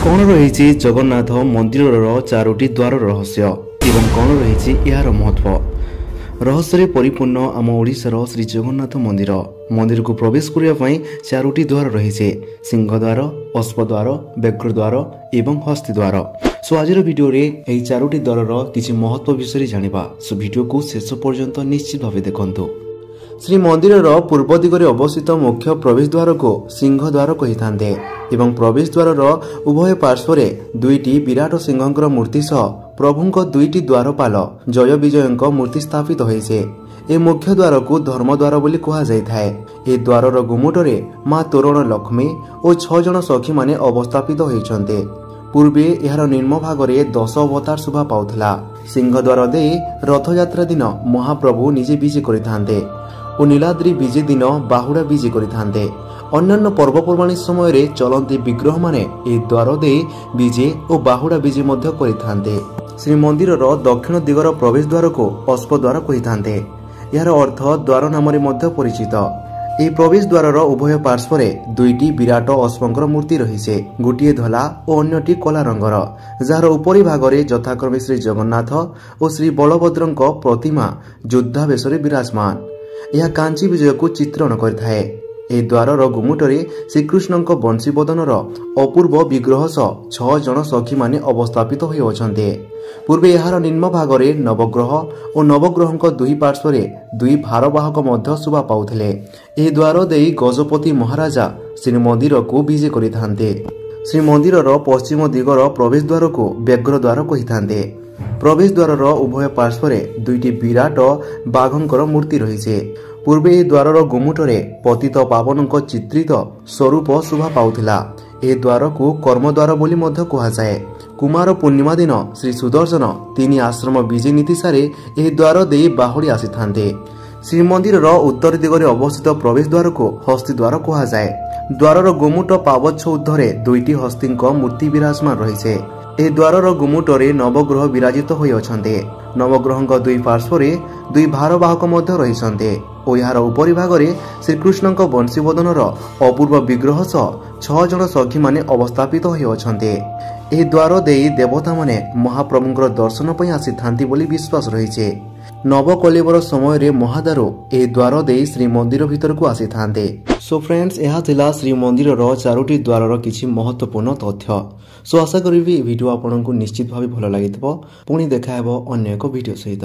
କ'ଣ ରହିଛି ଜଗନ୍ନାଥ ମନ୍ଦିରର ଚାରୋଟି ଦ୍ୱାର ରହସ୍ୟ ଏବଂ କ'ଣ ରହିଛି ଏହାର ମହତ୍ତ୍ୱ? ରହସ୍ୟରେ ପରିପୂର୍ଣ୍ଣ ଆମ ଓଡ଼ିଶାର ଶ୍ରୀ ଜଗନ୍ନାଥ ମନ୍ଦିର। ମନ୍ଦିରକୁ ପ୍ରବେଶ କରିବା ପାଇଁ ଚାରୋଟି ଦ୍ୱାର ରହିଛି: ସିଂହଦ୍ୱାର, ଅଶ୍ୱଦ୍ୱାର, ବ୍ୟାଘ୍ରଦ୍ୱାର ଏବଂ ହସ୍ତୀଦ୍ୱାର। ସୋ ଆଜିର ଭିଡ଼ିଓରେ ଏହି ଚାରୋଟି ଦ୍ୱାରର କିଛି ମହତ୍ତ୍ୱ ବିଷୟରେ ଜାଣିବା। ସୋ ଭିଡ଼ିଓକୁ ଶେଷ ପର୍ଯ୍ୟନ୍ତ ନିଶ୍ଚିତ ଭାବେ ଦେଖନ୍ତୁ। ଶ୍ରୀମନ୍ଦିରର ପୂର୍ବ ଦିଗରେ ଅବସ୍ଥିତ ମୁଖ୍ୟ ପ୍ରବେଶ ଦ୍ୱାରକୁ ସିଂହଦ୍ୱାର କହିଥାନ୍ତି ଏବଂ ପ୍ରବେଶ ଦ୍ୱାରର ଉଭୟ ପାର୍ଶ୍ୱରେ ଦୁଇଟି ବିରାଟ ସିଂହଙ୍କର ମୂର୍ତ୍ତି ସହ ପ୍ରଭୁଙ୍କ ଦୁଇଟି ଦ୍ୱାରପାଲ ଜୟ ବିଜୟଙ୍କ ମୂର୍ତ୍ତି ସ୍ଥାପିତ ହୋଇଛି। ଏହି ମୁଖ୍ୟ ଦ୍ୱାରକୁ ଧର୍ମଦ୍ୱାର ବୋଲି କୁହାଯାଇଥାଏ। ଏହି ଦ୍ୱାରର ଗୁମୁଟରେ ମା ତୋରଣ ଲକ୍ଷ୍ମୀ ଓ 6 ଜଣ ସଖୀମାନେ ଅବସ୍ଥାପିତ ହୋଇଛନ୍ତି। ପୂର୍ବେ ଏହାର ନିମ୍ନ ଭାଗରେ 10 ଅବତାର ଶୋଭା ପାଉଥିଲା। ସିଂହଦ୍ୱାର ଦେଇ ରଥଯାତ୍ରା ଦିନ ମହାପ୍ରଭୁ ନିଜେ ବିଜେ କରିଥାନ୍ତେ ଓ ନୀଳାଦ୍ରି ବିଜେ ଦିନ ବାହୁଡ଼ା ବିଜେ କରିଥାନ୍ତେ। ଅନ୍ୟାନ୍ୟ ପର୍ବପର୍ବାଣୀ ସମୟରେ ଚଳନ୍ତି ବିଗ୍ରହମାନେ ଏହି ଦ୍ୱାର ଦେଇ ବିଜେ ଓ ବାହୁଡ଼ା ବିଜେ ମଧ୍ୟ କରିଥାନ୍ତେ। ଶ୍ରୀମନ୍ଦିରର ଦକ୍ଷିଣ ଦିଗର ପ୍ରବେଶ ଦ୍ୱାରକୁ ଅଶ୍ୱଦ୍ୱାର କହିଥାନ୍ତେ। ଏହାର ଅର୍ଥ ଦ୍ୱାର ନାମରେ ମଧ୍ୟ ପରିଚିତ। ଏହି ପ୍ରବେଶ ଦ୍ୱାରର ଉଭୟ ପାର୍ଶ୍ୱରେ ଦୁଇଟି ବିରାଟ ଅଶ୍ୱଙ୍କର ମୂର୍ତ୍ତି ରହିଛି, ଗୋଟିଏ ଧଳା ଓ ଅନ୍ୟଟି କଳା ରଙ୍ଗର, ଯାହାର ଉପରି ଭାଗରେ ଯଥାକ୍ରମେ ଶ୍ରୀ ଜଗନ୍ନାଥ ଓ ଶ୍ରୀ ବଳଭଦ୍ରଙ୍କ ପ୍ରତିମା ଯୋଦ୍ଧାବେଶରେ ବିରାଜମାନ। ଏହା କାଞ୍ଚି ବିଜୟକୁ ଚିତ୍ରଣ କରିଥାଏ। ଏହି ଦ୍ୱାରର ଗୁମୁଟରେ ଶ୍ରୀକୃଷ୍ଣଙ୍କ ବଂଶୀବଦନର ଅପୂର୍ବ ବିଗ୍ରହ ସହ 6 ଜଣ ସଖୀମାନେ ଅବସ୍ଥାପିତ ହୋଇଅଛନ୍ତି। ପୂର୍ବେ ଏହାର ନିମ୍ନ ଭାଗରେ ନବଗ୍ରହ ଓ ନବଗ୍ରହଙ୍କ ଦୁଇ ପାର୍ଶ୍ୱରେ ଦୁଇ ଭାରବାହକ ମଧ୍ୟ ଶୋଭା ପାଉଥିଲେ। ଏହି ଦ୍ୱାର ଦେଇ ଗଜପତି ମହାରାଜା ଶ୍ରୀମନ୍ଦିରକୁ ବିଜେ କରିଥାନ୍ତି। ଶ୍ରୀମନ୍ଦିରର ପଶ୍ଚିମ ଦିଗର ପ୍ରବେଶ ଦ୍ୱାରକୁ ବ୍ୟାଘ୍ର ଦ୍ୱାର କହିଥାନ୍ତି। ପ୍ରବେଶ ଦ୍ୱାରର ଉଭୟ ପାର୍ଶ୍ୱରେ ଦୁଇଟି ବିରାଟ ବାଘଙ୍କର ମୂର୍ତ୍ତି ରହିଛି। ପୂର୍ବେ ଏହି ଦ୍ୱାରର ଗୁମୁଟରେ ପତିତ ପାବନଙ୍କ ଚିତ୍ରିତ ସ୍ୱରୂପ ଶୋଭା ପାଉଥିଲା। ଏହି ଦ୍ୱାରକୁ କର୍ମଦ୍ୱାର ବୋଲି ମଧ୍ୟ କୁହାଯାଏ। କୁମାର ପୂର୍ଣ୍ଣିମା ଦିନ ଶ୍ରୀ ସୁଦର୍ଶନ ତିନି ଆଶ୍ରମ ବିଜେ ନୀତି ସାରି ଏହି ଦ୍ୱାର ଦେଇ ବାହୁଡ଼ି ଆସିଥାନ୍ତି। ଶ୍ରୀମନ୍ଦିରର ଉତ୍ତର ଦିଗରେ ଅବସ୍ଥିତ ପ୍ରବେଶ ଦ୍ୱାରକୁ ହସ୍ତୀ ଦ୍ୱାର କୁହାଯାଏ। ଦ୍ୱାରର ଗୁମୁଟ ପାବଚ୍ଛ ଉର୍ଦ୍ଧ୍ୱରେ ଦୁଇଟି ହସ୍ତୀଙ୍କ ମୂର୍ତ୍ତି ବିରାଜମାନ ରହିଛି। ଏହି ଦ୍ୱାରର ଗୁମୁଟରେ ନବଗ୍ରହ ବିରାଜିତ ହୋଇଅଛନ୍ତି। ନବଗ୍ରହଙ୍କ ଦୁଇ ପାର୍ଶ୍ୱରେ ଦୁଇ ଭାରବାହକ ମଧ୍ୟ ରହିଛନ୍ତି ଓ ଏହାର ଉପରି ଭାଗରେ ଶ୍ରୀକୃଷ୍ଣଙ୍କ ବଂଶୀବଦନର ଅପୂର୍ବ ବିଗ୍ରହ ସହ 6 ଜଣ ସଖୀମାନେ ଅବସ୍ଥାପିତ ହୋଇଅଛନ୍ତି। ଏହି ଦ୍ୱାର ଦେଇ ଦେବତାମାନେ ମହାପ୍ରଭୁଙ୍କର ଦର୍ଶନ ପାଇଁ ଆସିଥାନ୍ତି ବୋଲି ବିଶ୍ୱାସ ରହିଛି। ନବକଳେବର ସମୟରେ ମହାଦାରୁ ଏହି ଦ୍ୱାର ଦେଇ ଶ୍ରୀମନ୍ଦିର ଭିତରକୁ ଆସିଥାନ୍ତି। ସୋ ଫ୍ରେଣ୍ଡସ୍, ଏହା ଥିଲା ଶ୍ରୀମନ୍ଦିରର ଚାରୋଟି ଦ୍ୱାରର କିଛି ମହତ୍ତ୍ୱପୂର୍ଣ୍ଣ ତଥ୍ୟ। ସୋ ଆଶା କରିବି ଏହି ଭିଡ଼ିଓ ଆପଣଙ୍କୁ ନିଶ୍ଚିତ ଭାବେ ଭଲ ଲାଗିଥିବ। ପୁଣି ଦେଖାହେବ ଅନ୍ୟ ଏକ ଭିଡ଼ିଓ ସହିତ।